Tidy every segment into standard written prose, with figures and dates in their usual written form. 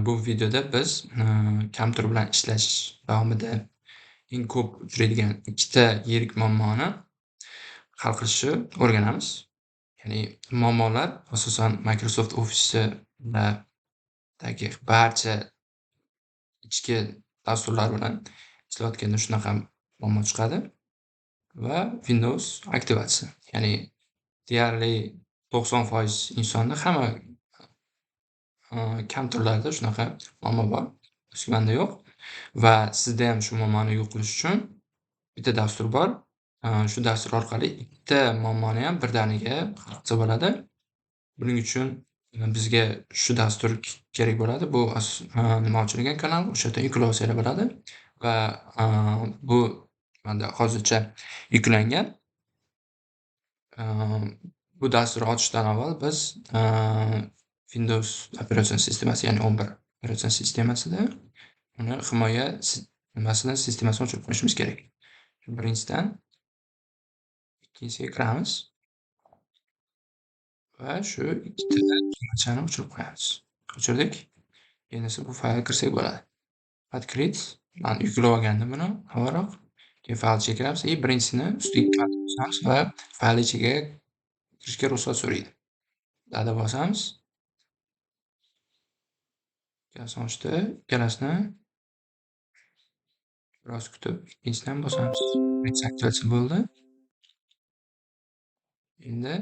Bu videoda biz kompyuter bilan ishlash davomida eng ko'p uchraydigan ikkita yirik muammoni hal qilishni o'rganamiz. Ya'ni muammolar asosan Microsoft Office'dagi barcha ichki dasturlar bilan ishlayotganda shunaqa muammo chiqadi va Windows aktivatsiya. Ya'ni deyarli 90% insonda, hamma kompyuterlarda shunaqa muammo bor. Menda yo'q va sizda ham shu muammoni yo'q qilish uchun bitta dastur bor. Shu dastur orqali ikkita muammoni ham birdaniga hal qilsa bo'ladi. Buning uchun bizga shu dastur kerak bo'ladi. Bu nima ochilgan kanal, o'sha yerdan yuklab olsanglar bo'ladi va bu menda hozircha yuklangan. Bu dasturni ochishdan avval biz Windows operatsion sistemasi, ya'ni 11 operatsion sistemasida uni himoya nimasini, sistemasini o'chirib qo'yishimiz kerak. Birinchidan ikkinchisiga kiramiz va shu ikkita tugmachani o'chirib qo'yamiz. O'chirdik. Endi esa bu faylga kirsak bo'ladi. Открыть. Man yuklab olgandim buni avvalroq. Keyin fayl ichiga kiramiz и birinchisini ustiga bosamiz va fayl ichiga kirishga ruxsat so'raydi. Да da bosamiz. Ikkalasini ochdi. Ikkalasini biroz kutib, ikkinchisini ham bosamiz. Birinchisi aktivatsiya bo'ldi. Endi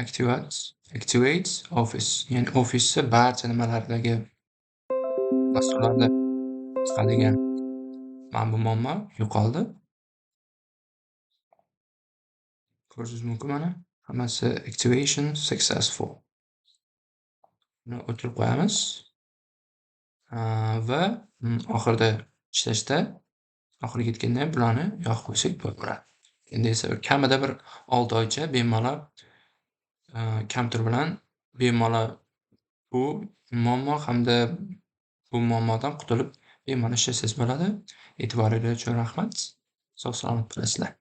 Activate Office, ya'ni Office'ni barcha nimalardagi dasturlarda chiqadigan mana bu muammo yo'qoldi. Ko'rishingiz mumkin, mana hammasi activation successful. Buni o'chirib qo'yamiz. Va oxirida ishlashda, oxiriga yetganda ham bularni yoqib qo'ysak bo'laveradi. Endi esa kamida bir 6 oycha bemalol kompyuter bilan bemalol bu muammo hamda bu muammodan qutulib, bemalol ishlasangiz bo'ladi. E'tiboringiz uchun rahmat. Sog' salomat bo'lasizlar.